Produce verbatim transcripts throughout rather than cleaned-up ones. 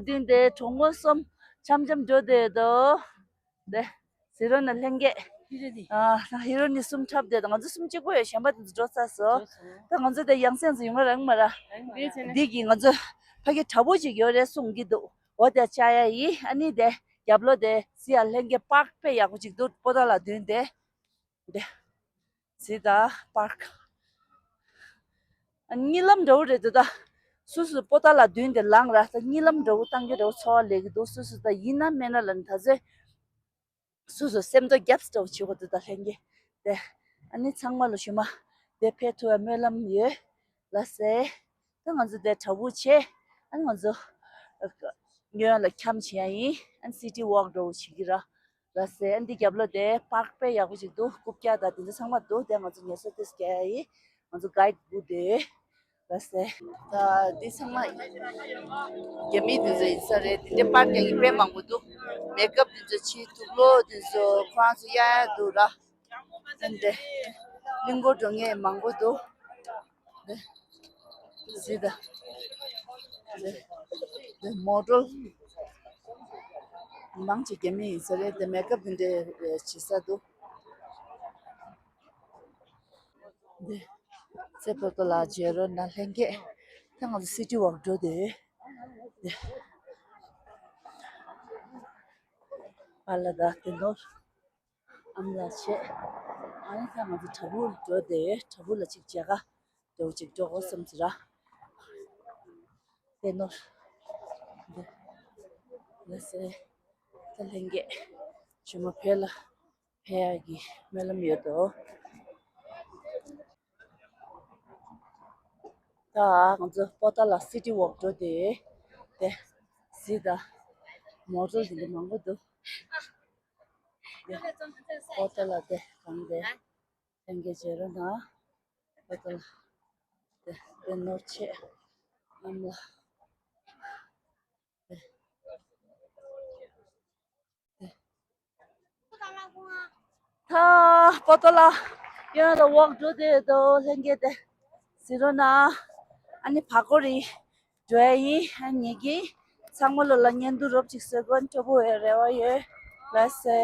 བདུན་དེ་གྲོགས་མོ་གསུམ་འཆམ་འཆམ་འགྲོ་བསྡད་འདུག་དེ་ཟི་རོ་ན་ལྷན་རྒྱས། ཨ་ཧི་རོ་ནི་གསུམ་འཁྲབ་བསྡད་འདུག་ང་ཚོ་གསུམ་གཅིག་པོ་ཡོད། གཞན་པ་དེ་ཚོ་འགྲོ་ཚར་སོང་། ད་ང་ཚོ་དེ་ཡང་སེམས་སུ་ཡོང་བ་རང་མ་ར། འདི་གི་ང་ཚོ་ཕ་གི་དྲ་བོ་ཅིག་ཡོད་རེད་གསུང་གི་འདུག་འོ་དེ་བཅར་ཡ་ཡིན། ཨ་ནི་དེ་རྒྱབ་ལོགས་དེ་ཟི་ཡ་ལྷན་རྒྱས་པཱརྐ་དཔེ་ཡག་པོ་ཅིག་འདུག་པོ་ཏཱ་ལ་མདུན་དེ། དེ། ཟི་ད་པཱརྐ་གཉིད་ལམ་འདྲ་བོ་རེད་འདུག་ད། སོ་སོ་པོ་ཏཱ་ལ་མདུན་དེ་ལངས་ར། ད་གཉིད་ལམ་འདྲ་བོ་བཏང་རྒྱུ་འདྲ་བོ་ཚོར་བ་སླེབས་ཀྱི་འདུག་སོ་སོ་ད་ཡིན་ན་མེད་ན་ལ་ནི་ད་ཚོད། སོ་སོ་སེམས་ཚོར་རྒྱབ་སྟོབས་བྱེད་དགོས་འདུག་ད་ལྷན་རྒྱས་དེ། ཨ་ནི་ཚང་མ་ལ་ཞུ་མ་དེ་ཕེབས་ཐུབ་པའི་སྨོན་ལམ་ཡོད། ལགས་སེ། ད་ང་ཚོ་དེ་གྲྭ་བུ་བྱས། ཨ་ནི་ང་ཚོ་ཡོན་ལ་འཁྱམ་བྱེད་ཡ་ཡིན། ཨ་ནི་སི་ཊི་ཝོག་འགྲོ་བྱེད་ཀྱི་ར། ལགས་སེ། ཨ་ནི་འདི་རྒྱབ་ལོགས་དེ་པཱརྐ་དཔེ་ཡག་པོ་ཅིག་འདུག་རྐུབ་བཀྱག་དང་དེ་ཚོ་ཚང་མ་འདུག་དེ་ང་ཚོ་ངལ་གསོ་ཏོག་ཙམ་རྒྱག་ཡ་ཡིན། ང་ཚོ་གའིཌ་བུ་དེ། ལགས་སེ། ད་འདི་ཚང་མ་རྒྱ་མི་འདི་ཚོ་ཡིན་ས་རེད། འདི་འདྲའི་པར་རྒྱག་མཁན་དཔེ་མང་པོ་འདུག་མེག་ཨབ་འདི་ཚོ་བྱེད། དུག་ལོག་འདི་ཚོ་ཁོ་རང་ཚོ་གཡར་ཡ་འདུག་ར། འདི་འདྲའི་གླིང་སྐོར་འགྲོ་མཁན་མང་པོ་འདུག་འདི་ཟི་ད། འདི་འདི་མོ་ཌེལ་མང་ཆེ་རྒྱ་མི་ཡིན་ས་རེད། འདི་མེག་ཨབ་འདི་འདྲའི་བྱེད་ས་འདུག་འདི་ཚེ་པོ་ཏོ་ལ་བརྗེ་རོགས་གནང་། ལྷན་རྒྱས་ད་ང་ཚོ་སི་ཊི་ཝོག་འགྲོ་དེ། འདི་ཨ་ལ་ད་དེ་ནོར་ཨམ་ལ་བྱས། ཨ་ནི་ད་ང་ཚོ་གྲྭ་བུ་འགྲོ་དེ། གྲྭ་བུ་ལ་ཅིག་མཇལ་ཁ་འགྲོ་ཅིག་འགྲོ་དགོས་བསམ་ཚུལ་ར། དེ་ནོར་འདི་ལ་སེ། ད་ལྷན་རྒྱས་ཇོ་མོ་བོད་ལ་ཕེབས་ཡག་གི་སྨོན་ལམ་ཡོད་དོ། ད་ང་ཚོ་པོ་ཏཱ་ལ་སི་ཊི་ཝོག་འགྲོ་དེ། དེ་ཟི་ད་མོ་ཊ་འདི་འདྲ་མང་པོ་འདུག་དེ་པོ་ཏཱ་ལ་དེ་གང་དེ་ལྷན་རྒྱས་མཇལ་རོགས་གནང་། པོ་ཏཱ་ལ་དེ་དེ་ནོར་ཆེ་ཨམ་ལ། དེ་དེ། ད་པོ་ཏཱ་ལ་ཡོན་ལ་ཝོག་འགྲོ་དེ་དོ། ལྷན་རྒྱས་དེ་ཟི་རོ་ན། ཨ་ནི་བ་ཀོ་རི་འགྲོ་ཡ་ཡིན། ཨ་ནི་གི་ཚང་མ་ལོ་ལ་བརྙན་ཐུང་རོབ་ཅིག་བཟོ་དགོས་སྤྲོ་པོ་ཡོད་རེ་བ་ཡོད། ལགས་སེ།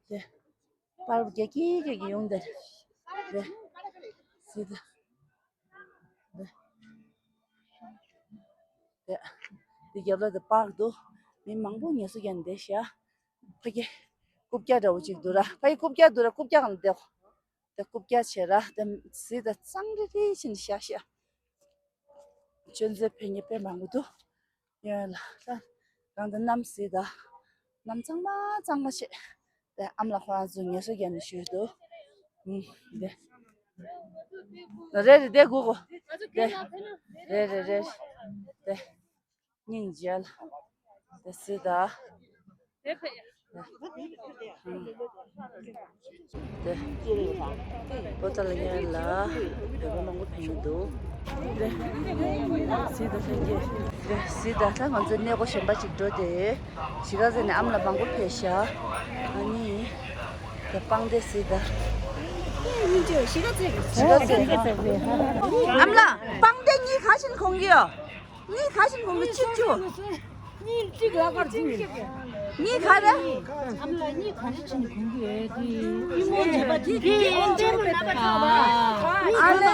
དེ། པར་རྒྱག་གི་རྒྱག་གི་ཡོང་དེ། དེ། ཟི་ད། དེ། དེ། དེ་རྒྱབ་ལ་དེ་པར་འདུག་མི་མང་པོ་ངལ་གསོ་རྒྱག་ནས་བསྡད་ཤག་ཕ་གི་རྐུབ་བཀྱག་འདྲ་བོ་ཅིག་འདུག་ར། ཕ་གི་རྐུབ་བཀྱག་འདུག་ར། རྐུབ་བཀྱག་གང་བསྡད། དེ་རྐུབ་བཀྱག་བྱས་ར། དེ་ཟི་ད་གཙང་རི་རི་ཕྱིན་ཤག་ཤག་ཆུ་མཛོད་ཕེབས་མཁན་དཔེ་མང་པོ་འདུག་ཡོད་ལ། ད་གང་ལྟར་གནམ་གཟིགས་དང་གནམ་གཙང་མ་གཙང་མ་བྱས། དེ་ཨམ་ལགས་ཁོ་རང་ཚོ་ངལ་གསོ་རྒྱག་ནས་བཞུགས་འདུག་ཨུམ། དེ་རེད་རེད། དེ་སྒུག་གོ། དེ་རེད་རེད་རེད། དེ་སྙིང་རྗེ་ལ། དེ་གཟིགས་དང་། དེ། པོ་ཏཱ་ལ་ཡན་ལ་བོད་པ་མང་པོ་ཕེབས་ཀྱི་འདུག་དེ། གཟིགས་དང་ལྷན་རྒྱས། དེ་གཟིགས་དང་། ད་ང་ཚོ་གནས་སྒོ་གཞན་པ་ཅིག་འགྲོ་དེ། གཞིས་ཀ་རྩེ་ནས་ཨམ་ལགས་མང་པོ་ཕེབས་ཤག་ཨ་ནི། དེ་པང་གདན་གཟིགས་དང་། གཞིས་ཀ་རྩེ། གཞིས་ཀ་རྩེ། ཨམ་ལགས་པང་གདན་གཉིས་ག་བཞིན་གོན་གྱི་ཡོད། གཉིས་ག་བཞིན་གོན་གྱི། གཅིག་བཅུ། གཉིས་གཅིག་ལ་ཁར་བྱིན། གཉིས་ག་རེ། ཨ་མ་ལགས་གཉིས་ག་རེ་བྱིན་གོན་གྱི་ཡོད་དེ། པུས་མོ་ནད་པ་དེ་དེ་ཨེ་འདྲ་བོ་ནད་པ་ཁྲག་པ། ཨ་ལེ་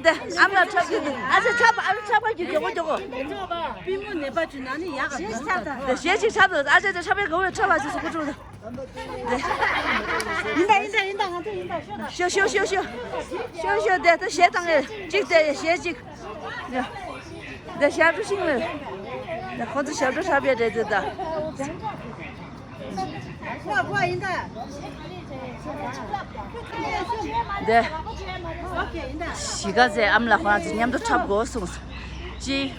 དེ་ཨ་མ་ལགས་ཁྲག་གི་འདུག་ཨ་ཅེ་ཁྲག་པ། ཨ་ཅེ་ཁྲག་པ་གི་མགྱོགས་པོ་མགྱོགས་པོ། པུས་མོ་ནད་པ་བྱུང་ན་ནི་ཡག་ག་ཞེས་ཆགས་དང་། ཞེས་ཅིག་ཆགས་དང་། ཨ་ཅེ་དེ་ཁྲག་པའི་གོ་བའི་ཁྲག་པ་ཅེས་སུ་ཀུ་ཀྲུ་དང་། ཡིན་ད་ཡིན་ད་ཡིན་ད། ང་ཚོ་ཡིན་ད། ཤོ་ཤོ་ཤོ་ཤོ། ཤོ་ཤོ་དེ་ད་ཞེས་དང་ངེ་གཅིག་དེ་ཞེས་གཅིག་དེ་ཞབས་བྲོ་ཤིང་ལ། དེ་ཁོ་ཚོ་ཞབས་བྲོ་འཁྲབ་ཡ་རེད་དེ་ད། དེ། གཞིས་ཀ་རྩེ་ཨམ་ལགས་ཁོ་རང་ཚོ་མཉམ་དུ་འཁྲབ་དགོས་གསུངས་སོང་། གཅིག་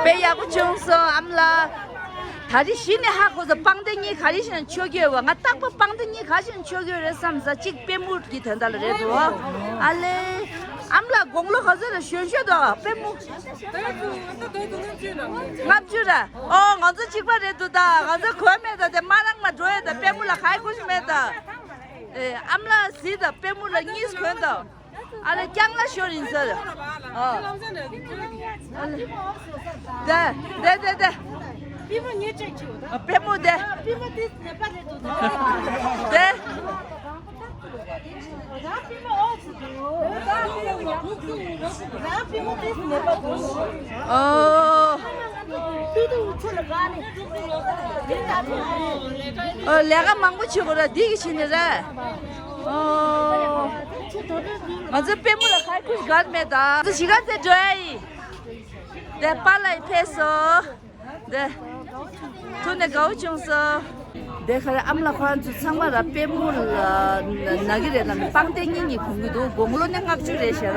དཔེ་ཡག་པོ་བྱུང་སོང་ཨམ་ལགས། ད་རེས་གཞི་ནས་ཧ་གོ་སོང་། པང་གདན་གཉིས་ག་རེ་བྱས་ནས་མཆོད་ཀྱི་ཡོད་པ། ང་རྟག་པར་པང་གདན་གཉིས་ག་རེ་བྱས་ནས་མཆོད་ཀྱི་ཡོད་རེད་བསམ་ས། གཅིག་པུས་མོ་གི་དོན་དག་ལ་རེད་འདུག་ཨ་ལེ། ཨམ་ལགས་དགུང་ལོ་ག་ཚོད་རེད། གཞོན་ཤོས་འདུག་པུས་མོ། ལྔ་བཅུ་ར། ཨོ་ང་ཚོ་གཅིག་པ་རེད་འདུག་ད་ང་ཚོ་གོ་མེད་ད། དེ་མ་རང་མ་འགྲོ་ཡོད་ད། པུས་མོ་ལ་ག་ཡེ་ཁུ་ཤི་མེད་ད། ཨེ་ཨམ་ལགས་གཟིགས་ད། པུས་མོ་ལ་གཉིས་གོན་ད། ཨ་ལེ་རྐྱང་ལ་ཤོར་ཡིན་ཟེར། ཨ་ལེ། དེ་དེ་དེ་དེ། པུས་མོ་ངས་ཅེག་བྱེད་འོ་ད། པུས་མོ་དེ། པུས་མོ་དེ་ནད་པ་རེད་འདུག་ད། དེ། རང་པུས་མོ་ཨོ་ཙི་འདུག་རང་པུས་མོ་དེ་ནད་པ་འདུག་ཨོ། པུས་མོ་ཚོ་ལ་ག་ནས། ཨོ་ལས་ཀ་མང་པོ་བྱེད་དགོས་ར། འདི་གི་བྱེད་ནི་རེད། ཨོ། ང་ཚོ་པུས་མོ་ལ་ག་ཡེ་ཁུ་ཤི་ག་མེད་ད། ང་ཚོ་གཞིས་ཀ་རྩེ་འགྲོ་ཡ་ཡིན། དེ་པཱ་ལགས་ཕེབས་སོང་། དེ། ཐུག་ནས་དགའ་བོ་བྱུང་སོང་། དེ་ག་རེ་ཨམ་ལགས་ཁོ་རང་ཚོ་ཚང་མ་ར་པུས་མོ་ལ་ན་གི་རེད་ལབ་ནས་པང་གདན་གཉིས་གཉིས་གོན་གྱི་འདུག་དགུང་ལོ་ནི་ལྔ་བཅུ་རེད་ཤག་ར།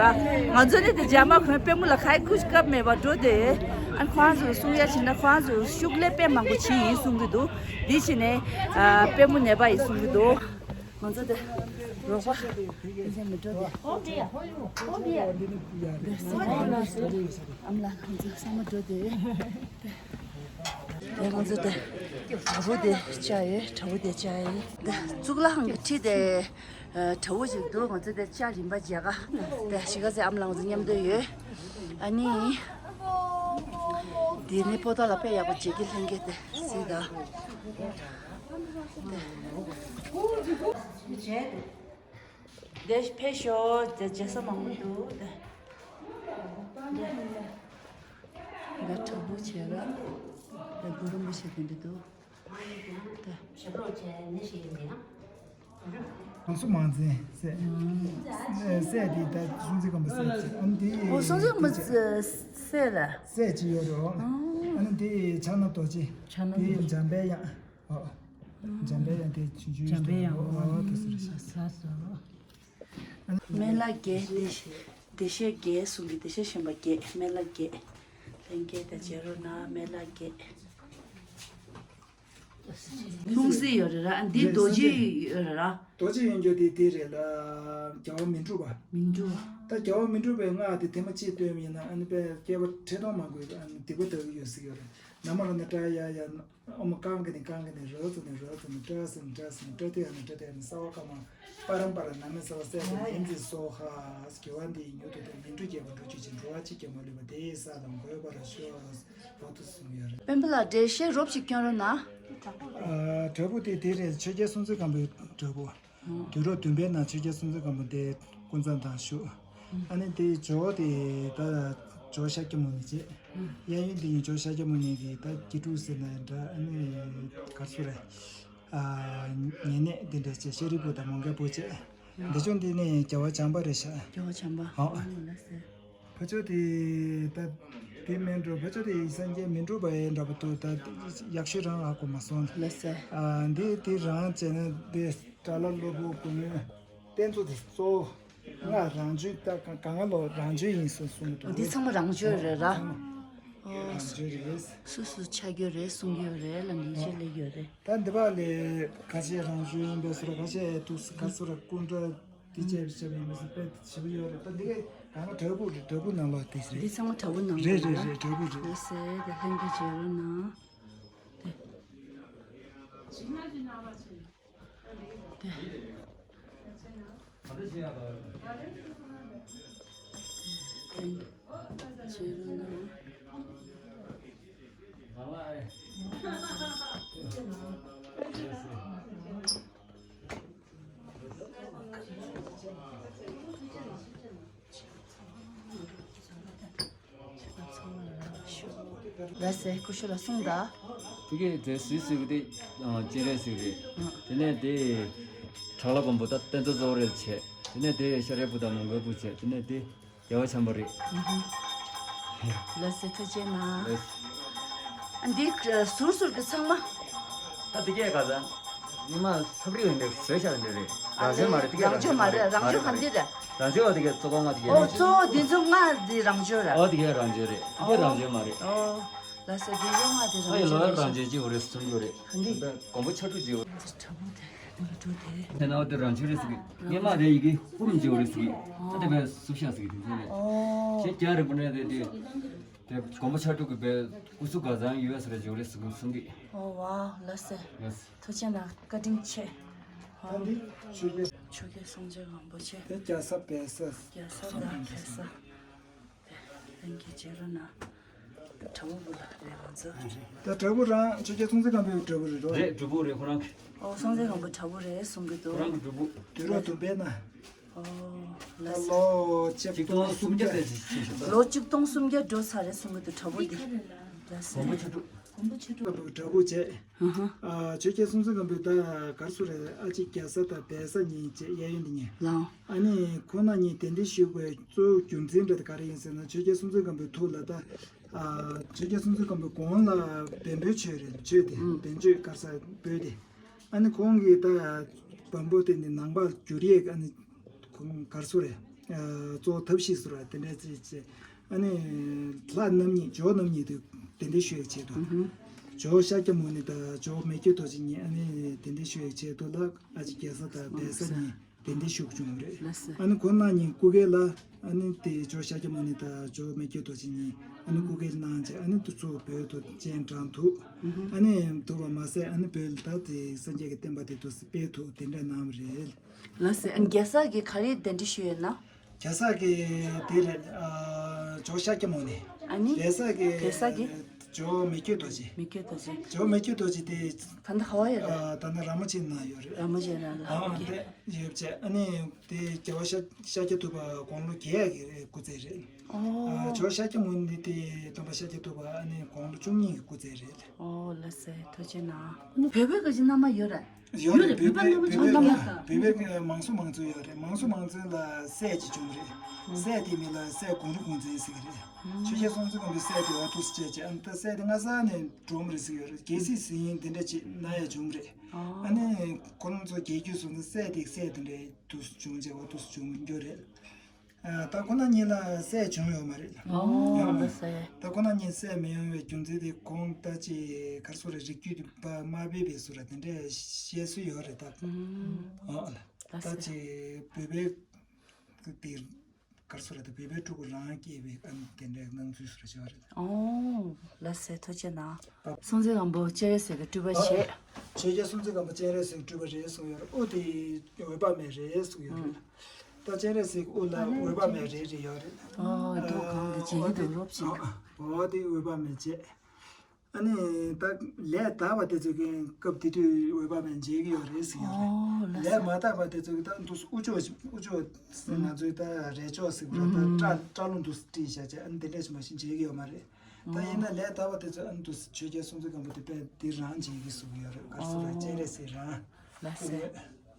ང་ཚོ་ནི་དེ་རྗེས་མ་གོན། པུས་མོ་ལ་ག་ཡེ་ཁུ་ཤི་སྐབས་མེད་པ་འགྲོ་དེ། ཨ་ཁོ་རང་ཚོ་གསུང་ཡ་བྱས་ན་ཁོ་རང་ཚོ་ཤུགས་ལས་དཔེ་མང་པོ་བྱེད་ཡིན་གསུང་གི་འདུག་འདི་བྱས་ནས་ཨ་པུས་མོ་ནད་པ་ཡིན་གསུང་གི་འདུག་ང་ཚོ་དེ་རོགས་པ་ཡིན་ཚེ་མི་འགྲོ་དེ། ཨམ་ལགས་ཁོང་ཚོ་ཚང་མ་འགྲོ་དེ། དེ་ང་ཚོ་དེ་བྲ་བོ་དེ་བཅག་ཡོད། བྲ་བོ་དེ་བཅག་ཡོད། དེ་གཙུག་ལག་ཁང་གི་འཁྲིས་དེ་བྲ་བོ་ཞིག་འདུག་ང་ཚོ་དེ་བཅག་རིམ་པ་མཇལ་ག་དེ་གཞིས་ཀ་རྩེ་ཨམ་ལགས་ང་ཚོ་མཉམ་དུ་ཡོད། ཨ་ནི། དེ་ནི་པོ་ཏཱ་ལ་དཔེ་ཡག་པོ་མཇལ་གྱི་ལྷན་རྒྱས་དེ་གཟིགས་དང་། དེ། དེ་ཕེབས་ཤོག་དེ་མཇལ་ས་མང་པོ་འདུག་དེ། དེ་བྲ་བོ་བྱས་ར། དེ་གུ་རུ་མི་ཤེས་དེ་འདྲ་འདུག་དེ། ཞབས་བྲོ་བྱས་ནི་ཞིག་ཡིན་ཡང་། ང་ཚོ་མང་ཚན་སྲས། སྲས་དེ་ད་སྲོང་བཙན་སྒམ་པོ་སྲས་ཅིག་ཨ་ནི་དེ། ཨོ་སྲོང་བཙན་སྒམ་པོ་སྲས་ལ། སྲས་ཅིག་ཡོད་རེད། ཨ་ནི་དེ་ཕྱག་ན་རྡོ་རྗེ། ཕྱག་ན་རྡོ་རྗེ། དེ་འཇམ་པའི་དབྱངས། ཨོ། འཇམ་པའི་དབྱངས་དེ་ཆུང་ཆུང་ཞིག་འདུག་ཨོ་ཨོ་དེ་སུ་རེད་ཤག་སྨན་བླ་བརྒྱད། བདེ་བདེ་གཤེགས་བརྒྱད་གསུང་གི། བདེ་གཤེགས་སྦྱིན་པ་བརྒྱད། སྨན་བླ་བརྒྱད། ལྷན་རྒྱས་དང་མཇལ་རོགས་གནང་། སྨན་བླ་བརྒྱད། ལྷུང་བཟེད་ཡོད་རེད་ར། འདི་རྡོ་རྗེ་ཡོད་རེད་ར། རྡོ་རྗེ་ཡོད་རྒྱུ་དེ་དེ་རེད་ལ། རྒྱལ་བ་མི་འཁྲུགས་པ། མི་འཁྲུགས་པ། ད་རྒྱལ་བ་མི་འཁྲུགས་པའི་སྔགས་དེ་ཐེངས་མ་གཅིག་བཏོན་པ་ཡིན་ན་ཨ་ནི་དཔེ་བསྐལ་པ་ཁྲི་སྟོང་མ་འགོར་ཨ་ནི་སྡིག་པ་དག་གི་ཡོད་ཟེར་གྱི་ཡོད་རེད། ན་མོ་རཏྣ་ཏྲ་ཡ་ཡ། ཨོཾ་ཀཾ་ཀ་ནི་ཀཾ་ཀ་ནི་རོ་ཙ་ནི་རོ་ཙ་ནི་ཏྲ་ཙ་ནི་ཏྲ་ཙ་ནི་ཏྲ་ཏི་ཡ་ནི་ཏྲ་ཏི་ཡ་ནི་སརྦ་ཀརྨ་པཱ་རམ་པ་ར་ན་མེ་སརྦ་སེ་ཏ་ནི་ཨིན་ཛི་སྭཱ་ཧཱ། དགེ་བ་འདི་ཡིས་མྱུར་དུ་བདེ། སྨིན་གྲོལ་རྒྱལ་པོ་འགྲུབ་གྱུར་ཅིག་འགྲོ་བ་གཅིག་ཀྱང་མ་ལུས་པ། དེ་ཡི་ས་དང་འོད་འཕྲོ་བར་ཤོག་ཨོ་དེ་གསུངས་ཡོད་རེད། དཔོན་པོ་ལགས་འགྲེལ་བཤད་རོབ་ཅིག་སྐྱོན་རོགས་གནང་། ཨ་བྲག་ཕུག་དེ་དེ་རེད། ཆོས་རྒྱལ་སྲོང་བཙན་སྒམ་པོའི་བྲག་ཕུག་དུས་རབས་བདུན་པའི་ནང་ཆོས་རྒྱལ་སྲོང་བཙན་སྒམ་པོ་དེ་སྐུ་མཚམས་དང་བཞུགས། ཨ་ནི་དེ་ཇོ་བོ་དེ་ད་ཇོ་བོ་ཤཱཀྱ་མུ་ནི་བྱས། གཡས་གཡོན་དེ་ཡིན་ཇོ་བོ་ཤཱཀྱ་མུ་ནི་གི་ད་དགེ་ཕྲུག་ཟེར་ན་འདྲ། ཨ་ནི་ག་རེ་ཟེར་རེད། ཨ་ཉེ་གནས་དེ་འདྲ་བྱས། ཤཱ་རིའི་བུ་དང་མོའུ་འགལ་བུ་བྱས། འདི་ཅུང་དེ་ནི་རྒྱལ་བ་བྱམས་པ་རེད་ཤག་རྒྱལ་བ་བྱམས་པ། ཧོ། ཨོ་ལགས་སེ། ཕ་ཇོ་དེ་ད་དེ་མིན་འགྲོ། ཕ་ཇོ་དེ་སངས་རྒྱས་མི་འགྲུབ་པ་ཡིན་འདྲ་པོ་འདུག་ད་ཡག་ཤོས་རང་ཧ་གོ་མ་སོང་། ལགས་སེ། ཨ་འདི་དེ་རང་བྱས་ན་དེ་དགྲ་ལྷ་སློབ་དཔོན་གུ་ལུན་རྟེན་གཙོ་དེ་གཙོ་བོ། ང་རང་བྱོན་ད་ག་ག་ང་ལོ་རང་བྱོན་ཡིན་གསུངས་གསུངས་འདུག་འདི་ཚང་མ་རང་བྱོན་རེད་ར། ཚང་མ་ཨོ། རང་བྱོན་རེད། སུ་སུ་ཆགས་རྒྱུ་རེད་གསུང་རྒྱུ་རེད་ལ་ནི་ཆེད་ལས་ཡོད་རེད། ད་འདི་པ་ལས་ཁ་ཤས་རང་བྱོན་ཡིན་པའི་སོ་ར། ཁ་ཤས་དུ་སུ་ག་སོ་ར་སྐུ་འདྲ་དེ་བྱས་བྱས་པ་ཡིན་པ་སོ་དཔེ་ཞིབ་ཡོད་རེད། ད་འདི་ག་ག་ང་བྲག་ཕུག་རེད། བྲག་ཕུག་ནང་ལོགས་དེ་རེད། འདི་ཚང་མ་བྲག་ཕུག་ནང་རེད་ལོགས་རེད་རེད། བྲག་ཕུག་རེད། ལགས་སེ་དེ་ལྷན་རྒྱས་མཇལ་རོགས་གནང་། དེ། དེ། ལགས་སེ། སྐུ་ཞབས་ལ་གསུངས་དང་། དེ་གས་དེ་སུས་ཟེར་གི་དེ་སྤྱན་རས་གཟིགས་རེད། དེ་ནས་དེ་བྲག་ལྷ་མགོན་པོ་ད་རྟེན་གཙོ་གཙོ་བོ་རེད་བྱས། དེ་ནས་དེ་ཤཱ་རིའི་བུ་དང་མོའུ་འགལ་བུ་བྱས། དེ་ནས་དེ་རྒྱལ་བ་བྱམས་པ་རེད། ལགས་སེ་ཐུགས་རྗེ་གནང་། ལགས་སེ། འདི་ཟུར་ཟུར་གྱི་ཚང་མ། ད་དེ་གས་ག་ས་ཉི་མ་ཐབ་རིག་ཡིན་པའི་བཟོས་བཞག་ཡིན་པའི་རེད། རང་བྱོན་མ་རེད། དེ་གས་རང་བྱོན་མ་རེད། རང་བྱོན་ག་འདི་རེད། རང་བྱོན་འོ་དེ་གས་གཙོ་བོ་ལྔ་དེ་གས་ཨོ་རང་བྱོན། གཙོ་བོ་འདི་ཚོ་ལྔ་འདི་རང་བྱོན་རེད། ཨོ་དེ་གས་རང་བྱོན་རེད། དེ་གས་རང་བྱོན་མ་རེད། ཨོ། ལ་ས་དེ་ཡོང་བ་དེ་ཨ་ཡི་རང་ལོ་ཆུང་རང་རེད་ཤག་ཆེ་ཅིག་འོ་རེད་གསུང་གི་རེད། ཧ་འདི། ད་དགོན་པ་ཕྱག་དྲུག་ཅིག་འོ་རེད། དྲ་འབུ་དེ་དེ་ལ་འགྲོ་དེ། དེ་ན་འོ་དེ་རང་ཆུང་རེད་ཟེར་གི། སྔོན་མ་རེད་ཡི་གེ་ཧྥུ་རུམ་ཅིག་འོ་རེད་ཟེར་གི། ཨ་དེ་བས་སུ་ཤ་ཟེར་གི་དེ་ཚོ་རེད། ཨོ། ཁྱེད་རྒྱ་རེད་པོ་ནས་དེ་དེ། དེ་དགོན་པ་ཕྱག་དྲུག་གི་བས་སྐུ་གཟུགས་ག་ཚང་ཡོད་ཟེར་ཅིག་འོ་རེད་ཟེར་གི་གསུང་གི། ཨོ་ཝའོ་ལ་ས། ལ་ས། ཐུགས་རྗེ་གནང་བཀའ་དྲིན་ཆེ། ད་འདི་ཆོས་རྒྱལ། ཆོས་རྒྱལ་སྲོང་བཙན་སྒམ་པོ་ཆེ། དེ་རྒྱ་བཟའ་བལ་བཟའ། རྒྱ་བཟའ་དང་བལ་བཟའ། ལྷན་རྒྱས་མཇལ་རོགས་གནང་། དྲ་འབུ་བུ་ལ་རེད་ང་ཚོ། ད་དྲ་འབུ་རང་ཆོས་རྒྱལ་སྲོང་བཙན་སྒམ་པོའི་དྲ་འབུ་རེད་རོ། རེད་དྲ་འབུ་རེད་ཁོ་རང་གི། ཨོ་སྲོང་བཙན་སྒམ་པོ་དྲ་འབུ་རེད་གསུང་གི་འདུག་ཁོ་རང་གི་དྲ་འབུ། དུས་རབས་བདུན་པའི་ནང་། ཨོ་ལ་ད་ས། ལོ་ཆིག་སྟོང་སུམ་བརྒྱ་ཙམ་ཞིག་ཕྱིན་ཤག་ད་ལོ་ཆིག་སྟོང་སུམ་བརྒྱ་འགྲོ་ཚར་རེད་གསུང་གི་འདུག་དྲ་འབུ་འདི། ལ་ས། དྲ་འབུ་ཆེ་དྲུག་དྲ་འབུ་བྱས། ཨ་ཆོས་རྒྱལ་སྲོང་བཙན་སྒམ་པོའི་ད་ག་རེ་ཟེར་རེད། ཨ་ཅེ་རྒྱ་བཟའ་དང་བལ་བཟའ་གཉིས་བྱས་གཡས་གཡོན་དེ་གཉིས། ལགས། ཨ་ནི་ཁོང་རྣམ་གཉིས་གདན་འདྲེན་ཞུས་པའི་གཙོ་བོ་རྒྱུ་མཚན་འདྲ་དེ་ག་རེ་ཡིན་ཟེར་ན། ཆོས་རྒྱལ་སྲོང་བཙན་སྒམ་པོའི་ཐུགས་ལ་ད་ཨ་ཆོས་རྒྱལ་སྲོང་བཙན་སྒམ་པོའི་གོང་ལ་བན་བོན་ཆོས་རེད། ཆོས་དེ་ཨུ་བན་ཆོས་དཀར་ས་བོད་དེ། ཨ་ནི་ཁོང་གིས་ད་བོན་པོ་དེ་ནི་ནང་པར་བསྒྱུར་ཡས་ཨ་ནི་ཁོང་ག་རེ་ཟེར་རེད། ཨ་གཙོ་བོ་ཐབས་ཤེས་ཟེར་བ་དེ་འདྲ་ཅིག་བྱས། ཨ་ནི་ལྷ་རྣམ་གཉིས་ཇོ་བོ་རྣམ་གཉིས་དེ་གདན་འདྲེན་ཞུ་ཡག་ཆེད་དུ། ཨུ་ཧུ། ཇོ་བོ་ཤཱཀྱ་མུ་ནེ་དང་ཇོ་བོ་མི་བསྐྱོད་རྡོ་རྗེ་གཉིས་ཨ་ནི་གདན་འདྲེན་ཞུ་ཡག་ཆེད་དུ་ལ་ཨ་ཅེ་རྒྱ་བཟའ་དང་བལ་བཟའ་གཉིས་གདན་འདྲེན་ཞུ་བྱུང་བ་རེད། ལགས་སོ། ཨ་ནི་ཁོང་རྣམ་གཉིས་སྐུ་སྒེར་ལ་ཨ་ནི་དེ་ཇོ་བོ་ཤཱཀྱ་མུ་ནེ་དང་ཇོ་བོ་མི་བསྐྱོད་རྡོ་རྗེ་གཉིས་ཨ་ནི་སྐུ་སྒེར་གནང་བྱས། ཨ་ནི་དེ་ཚོ་བོད་དུ་སྤྱན་དྲངས་ཐུབ། ཨུ་ཧུ། ཨ་ནི་ཐུབ་པ་མ་ཟད་ཨ་ནི་བོད་ལ་ད་དེ་སངས་རྒྱས་ཀྱི་བསྟན་པ་དེ་དུ་སྤེལ་ཐུབ་དེ་འདྲ་གནང་བ་རེད། ལགས་སོ། རྒྱ་བཟའ་གིས་ག་རེ་གདན་འདྲེན་ཞུས་ཡོད་ན། རྒྱ་བཟའ་གིས་དེ་རེད། ཨ་ཇོ་བོ་ཤཱཀྱ་མུ་ནེ། ཨ་ནི། བལ་བཟའ་གིས། བལ་བཟའ་གིས། ཇོ་བོ་མི་བསྐྱོད་རྡོ་རྗེ། མི་བསྐྱོད་རྡོ་རྗེ། ཇོ་བོ་མི་བསྐྱོད་རྡོ་རྗེ་དེ། ད་ལྟ་ག་པར་ཡོད་རེད། ཨ་ད་ལྟ་ར་མོ་ཆེའི་ནང་ཡོད་རེད། ར་མོ་ཆེའི་ནང་ལ། ཨ་ཨོ་ཁེ། དེ་ཡོད་བྱས། ཨ་ནི་དེ་རྒྱལ་བ་ཤཱ་ཤཱཀྱ་ཐུབ་པ་དགུང་ལོ་བརྒྱད་ཀྱི་སྐུ་ཚེ་རེད། ཨོ། ཨ་ཇོ་བོ་ཤཱཀྱ་མུ་ནེ་དེ་སྟོན་པ་ཤཱཀྱ་ཐུབ་པ་ཨ་ནི་དགུང་ལོ་བཅུ་གཉིས་ཀྱི་སྐུ་ཚེ་རེད། ཨོ་ལགས་སོ། ཐུགས་རྗེ་གནང་། བོད་པའི་ག་ཅི་མནའ་མ་ཡོད་རེད། ཡོད་རེད། བོད་པའི་བོད་པའི་བོད་པའི་མང་ཚོགས་མང་ཚོགས་ཡོད་རེད། མང་ཚོགས་མང་ཚོགས་ལ་སྲས་ཅིག་བྱུང་རེད། སྲས་དེའི་མིང་ལ་སྲས་གུང་རུ་གུང་བཙན་ཟེར་གི་རེད། ཆོས་རྒྱལ་སྲོང་བཙན་སྒམ་པོའི་སྲས་དེ་འོ་ཐུགས་སུ་བྱས་བྱས། ཨ་ནི་ད་སྲས་དེ་སྔ་ས་ནས་འགྲོ་མི་རེད་ཟེར་གི་ཡོད་རེད། རྒྱལ་སྲིད་ཟིན་ཡིན་དེ་འདྲ་ཅིག་གནང་ཡ་བྱུང་རེད། ཨ་ནི་ཁོ་རང་ཚོ་རྒྱལ་རྒྱུད་སོང་ཙང་སྲས་དེ་སྲས་དེ་འདྲའི་ཐུགས་སུ་བྱུང་བྱས་འོ་ཐུགས་སུ་བྱུང་རྒྱུ་རེད། ཨ་ད་ཁོ་ན་གཉིས་ལ་སྲས་བྱུང་ཡོད་མ་རེད། ཨོ་ཡང་ལགས་སོ། ད་ཁོ་ན་གཉིས་སྲས་མི་ཡོང་བའི་རྒྱུ་མཚན་དེ་ཁོང་ད་ཅི་ག་རེ་ཟེར་རེད། རིགས་རྒྱུད་དེ་མ་སྤེལ་བའི་བཟོ་འདྲ་དེ་འདྲའི་བཤད་སྲོལ་ཡོད་རེད་ད། ཨོ་ལགས་སོ། ད་ཅི་བོད་པའི་དེ་ག་རེ་ཟེར་རེད། ད་བོད་པའི་ཕྲུ་གུ་རང་སྐྱེས་པའི་ཨ་ནི་དེ་འདྲའི་སྣང་ཚུལ་བཟོ་འདྲ་བྱས་པ་རེད། ཨོ་ལགས་སོ། ཐུགས་རྗེ་གནང་། སྲོང་བཙན་སྒམ་པོ་སྤྱན་རས་གཟིགས་ཀྱི་སྤྲུལ་པ་བྱས། ཆོས་རྒྱལ་སྲོང་བཙན་སྒམ་པོ་སྤྱན་རས་གཟིགས་སྤྲུལ་པ་རེད་གསུངས་ཡོད་རེད། དབུ་དེ་འོད་དཔག་མེད་རེད་གསུངས་ཡོད་རེད། ད་སྤྱན་རས་གཟིགས་དབུ་ལ་འོད་དཔག་མེད་རེ་རེ་ཡོད་རེད། ཨོ་འདུག་གང་གི་བྱེད་ཀྱི་འདུག་རོབ་ཅིག་འོ་དེ་འོད་དཔག་མེད་བྱས། ཨ་ནི་ད་ལས་དག་པ་དེ་ཚོ་གི་སྐབས་དེ་དུས་འོད་དཔག་མེད་མཇལ་གྱི་ཡོད་རེད་ཟེར་ཡོད་རེད། ཨོ་ལགས་ལས་མ་དག་པ་དེ་ཚོ་གི་ད་འདུག་དབུ་ལྕོག་དབུ་ལྕོག་ཟེར་ང་ཚོའི་ད་རས་ལྕོག་ཟེར་གི་ར། ད་སྐྲ་སྐྲ་ལོ་འདུག་བསྲིངས་བཞག་བྱས། ཨ་ནི་དེ་འདྲས་ཞིག་མ་གཞི་མཇལ་གྱི་ཡོད་མ་རེད། ད་ཡིན་ན་ལས་དག་པ་དེ་ཚོ་ཨ་ནི་འདུག་ཆོས་རྒྱལ་སྲོང་བཙན་སྒམ་པོ་དེ་དཔེ་འདི་རང་མཇལ་གྱི་བཟོ་གི་ཡོད་རེད། ག་རེ་ཟེར་ར། སྤྱན་རས་གཟིགས་རང་ལགས་སོ།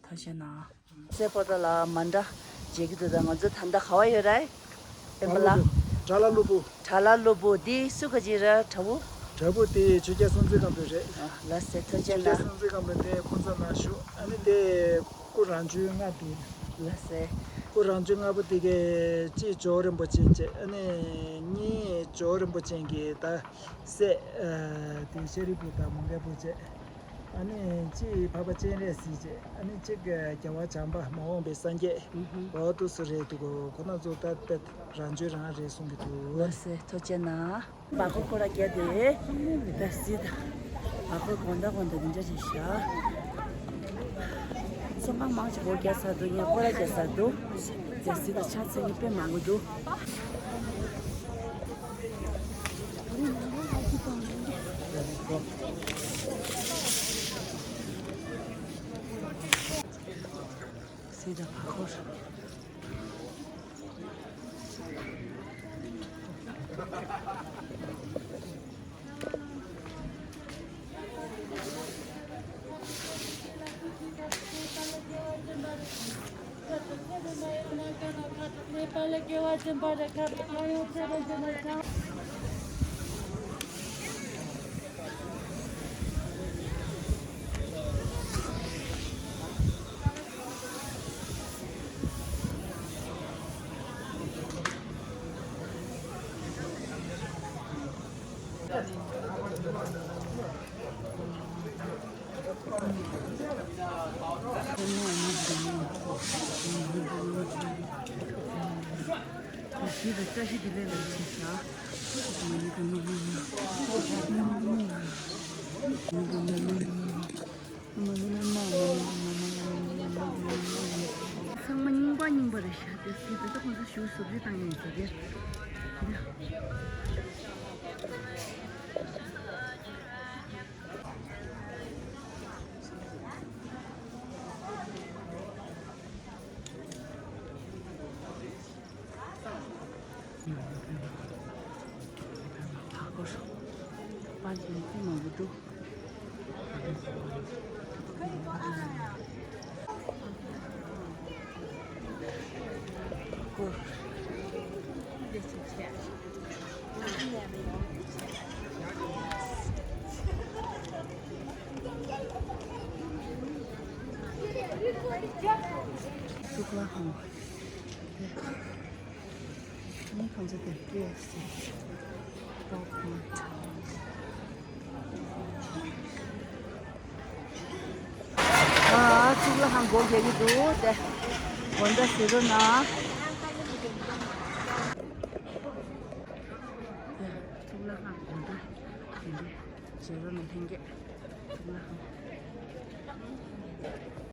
ཐུགས་རྗེ་གནང་། སྲས་པོ་ཏ་ལ་མ་འདྲ་མཇལ་གྱི་འདུག་ད་ང་ཚོ་ད་ལྟ་ག་པར་ཡོད་རེད། དཔོན་པོ་ལགས། དགྲ་ལྷ་ལྷུན་པོ། དགྲ་ལྷ་ལྷུན་པོ་འདི་སུ་ག་ཅི་རེད། དྲ་འབུ། དྲ་འབུ་དེ་ཆོས་རྒྱལ་སྲོང་བཙན་སྒམ་པོ་རེད། ཨ་ལགས་སོ། ཐུགས་རྗེ་གནང་། ཆོས་རྒྱལ་སྲོང་བཙན་སྒམ་པོ་དེ་ཁོང་ཚོ་ནང་བཞུགས། ཨ་ནི་དེ་སྐུ་རང་བྱོན་ལྔ་དེ། ལགས་སོ། སྐུ་རང་བྱོན་ལྔ་པོ་དེ་གའི་གཅིག་ཇོ་བོ་རིན་པོ་ཆེ་བྱས། ཨ་ནི་གཉིས་ཇོ་བོ་རིན་པོ་ཆེ་གི་ད་སྲས་ཨ་དེ་ཤཱ་རིའི་བུ་དང་མོའུ་འགལ་བུ་བྱས། ཨ་ནི་གཅིག་འཕགས་པ་སྤྱན་རས་གཟིགས་བྱས། ཨ་ནི་གཅིག་རྒྱལ་བ་བྱམས་པ་མ་འོངས་པའི་སངས་རྒྱས། ཨུ་ཧུ། འོ་འདུག་སེ་རེད་འདུག་གོ། ཁོ་ན་ཚོ་ད་ད་རང་བྱོན་རང་རེད་གསུང་གི་འདུག་ལགས་སོ། ཐུགས་རྗེ་གནང་། བར་སྐོར་སྐོར་ར་བརྒྱབ་སྟེ། ད་གཟིགས་དང་། བར་སྐོར་དགོང་དག་དགོང་དག་འདི་འདྲ་རེད་ཤག་སོ་མང་མང་ཅིག་སྐོར་རྒྱག་ཚར་འདུག་ངས་སྐོར་ར་རྒྱག་ཚར་འདུག་ད་གཟིགས་དང་། ཕྱག་འཚལ་མཁན་དཔེ་མང་པོ་འདུག་གཟིགས་དང་། བར་སྐོར། ཚང་མ་རྙིང་པ་རྙིང་པ་རེད་ཤག་དེ་སྲིད་དེ་ཚོ་ཁོང་ཚོ་ཞུ་ཟུར་རེ་བཏང་ཡོད་ཟེར་གི། གཙུག་ལག་ཁང་། ནི་ཁོང་ཚོ་དེ་ཀེ་ཨེཕ་སི། ཨ། གཙུག་ལག་ཁང་སྒོ་རྒྱག་གི་འདུག་དེ། དགོང་དག་ཟེར་རོ་ན། གཙུག་ལག་ཁང་དགོང་དག་དེ་འདྲ་ཟེར་རོ་ན་ལྷན་རྒྱས། གཙུག་ལག་ཁང་།